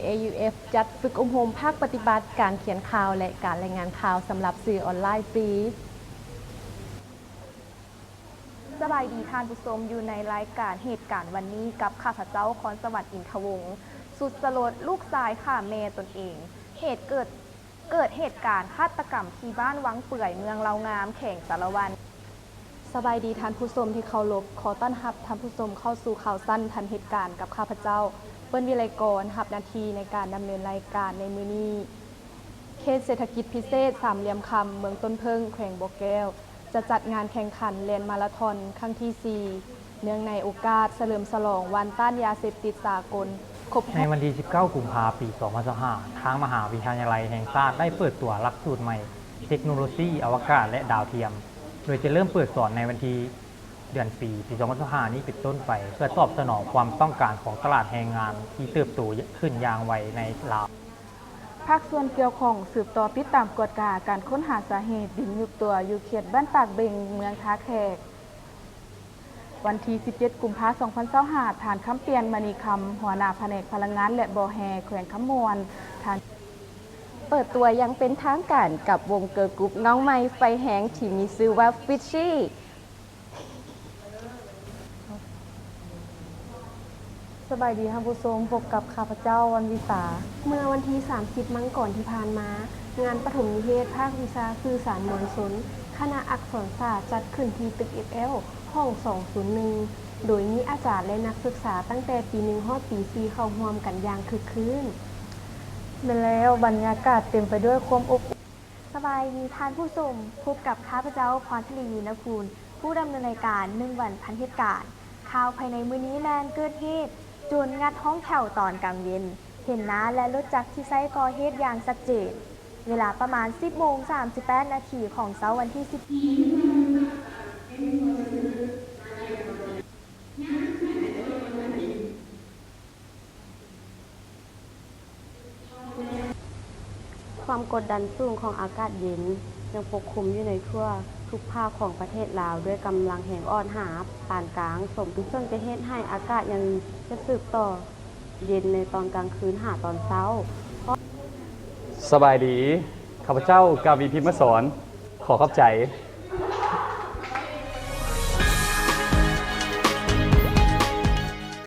ເອຢູເອັຟ ຈັດຝຶກອົບຮົມພາກປະຕິບັດການຂຽນຂ່າວ ແລະ ການລາຍງານຂ່າວສຳລັບສື່ອອນລາຍຟຣີ. ສະບາຍດີທ່ານຜູ້ຊົມ, ຢູ່ໃນລາຍການເຫດການວັນນີ້ ກັບຂ້າພະເຈົ້າ ຄອນສະຫວັນ ອິນທະວົງ. ສຸດສະຫຼົດ, ລູກຊາຍຂ້າແມ່ຕົນເອງ. ເຫດເກີດ ເກີດເຫດການຄາດຕະກຳທີ່ບ້ານວັງເປື່ອຍ ເມືອງເລົ່າງາມ ແຂວງສາລະວັນ. ສະບາຍດີທ່ານຜູ້ຊົມທີ່ເຄົາລົບ, ຂໍຕ້ອນຮັບທ່ານຜູ້ຊົມເຂົ້າສູ່ຂ່າວສັ້ນທັນເຫດການກັບຂ້າພະເຈົ້າ ເປີ້ນ ວິໄລກອນ, ຮັບໜ້າທີ່ໃນການດຳເນີນລາຍການໃນມື້ນີ້. ເຂດເສດຖະກິດພິເສດສາມຫຼ່ຽມຄຳ ເມືອງຕົ້ນເຜິ້ງ ແຂວງບໍ່ແກ້ວ ຈະຈັດງານແຂ່ງຂັນແລ່ນມາລາທອນຄັ້ງທີສີ່ ເນື່ອງໃນໂອກາດສະເຫຼີມສະຫຼອງວັນຕ້ານຢາເສບຕິດສາກົນຄົບຮອບ. ໃນວັນທີສິບເກົ້າ ກຸມພາ ປີສອງພັນຊາວຫ້າ ທາງມະຫາວິທະຍາໄລແຫ່ງຊາດໄດ້ເປີດຕົວຫຼັກສູດໃໝ່ເຕັກໂນໂລຊີອະວະກາດ ແລະ ດາວທຽມ, ໂດຍຈະເລີ່ມເປີດສອນໃນວັນທີ ເດືອນສີ່ ປີສອງພັນຊາວຫ້ານີ້ເປັນຕົ້ນໄປ ເພື່ອຕອບສະໜອງຄວາມຕ້ອງການຂອງຕະຫຼາດແຮງງານທີ່ເຕີບໂຕຂຶ້ນຢ່າງໄວໃນລາວ. ພາກສ່ວນກ່ຽວຂ້ອງສືບຕໍ່ຕິດຕາມກວດກາການຄົ້ນຫາສາເຫດດິນຍຸບຕົວຢູ່ເຂດບ້ານປາກເບັງ ເມືອງທ່າແຂກ. ວັນທີສິບເຈັດ ກຸມພາ ສອງພັນຊາວຫ້າ ທ່ານ ຄຳປ່ຽນ ມະນີຄຳ ຫົວໜ້າພະແນກພະລັງງານ ແລະ ບໍ່ແຮ່ ແຂວງຄຳມ່ວນ, ທ່ານ ເປີດຕົວຢ່າງເປັນທາງການກັບວົງເກີລ໌ກຣຸບນ້ອງໃໝ່ໄຟແຮງທີ່ມີຊື່ວ່າ ຟິດຊີ. ສະບາຍດີທ່ານຜູ້ຊົມ, ພົບກັບຂ້າພະເຈົ້າ ວັນວິສາ. ເມື່ອວັນທີສາມສິບ ມັງກອນທີ່ຜ່ານມາ, ງານປະຖົມນິເທດພາກວິຊາສື່ສານມວນຊົນ ຄະນະອັກສອນສາດ ຈັດຂຶ້ນທີ່ຕຶກ ເອັຟແອລ ຫ້ອງ ສອງສູນໜຶ່ງ ໂດຍມີອາຈານ ແລະ ນັກສຶກສາຕັ້ງແຕ່ປີໜຶ່ງຮອດປີສີ່ເຂົ້າຮ່ວມກັນຢ່າງຄຶກຄື້ນ. ແມ່ນແລ້ວ, ບັນຍາກາດເຕັມໄປດ້ວຍຄວາມອົບອຸ່ນ. ສະບາຍດີທ່ານຜູ້ຊົມ, ພົບກັບຂ້າພະເຈົ້າ ພອນທະລີ ວິນນະພູນ ຜູ້ດຳເນີນລາຍການ ໜຶ່ງວັນພັນເຫດການ. ຂ່າວພາຍໃນມື້ນີ້ແມ່ນເກີດເຫດໂຈນງັດຫ້ອງແຖວຕອນກາງເວັນ, ເຫັນໜ້າ ແລະ ລົດຈັກທີ່ໃຊ້ກໍ່ເຫດຢ່າງຊັດເຈນ. ເວລາປະມານ ສິບໂມງ ສາມສິບແປດນາທີ ຂອງເຊົ້າວັນທີສິບ ຄວາມກົດດັນສູງຂອງອາກາດເຢັນຍັງປົກຄຸມຢູ່ໃນທົ່ວທຸກພາກຂອງປະເທດລາວ ດ້ວຍກຳລັງແຮງອ່ອນຫາປານກາງ ສົມເຊິ່ງຈະເຮັດໃຫ້ອາກາດຍັງຈະສືບຕໍ່ເຢັນໃນຕອນກາງຄືນຫາຕອນເຊົ້າ. ສະບາຍດີ, ຂ້າພະເຈົ້າ ກາວີ ພິມມະສອນ ຂໍຂອບໃຈ.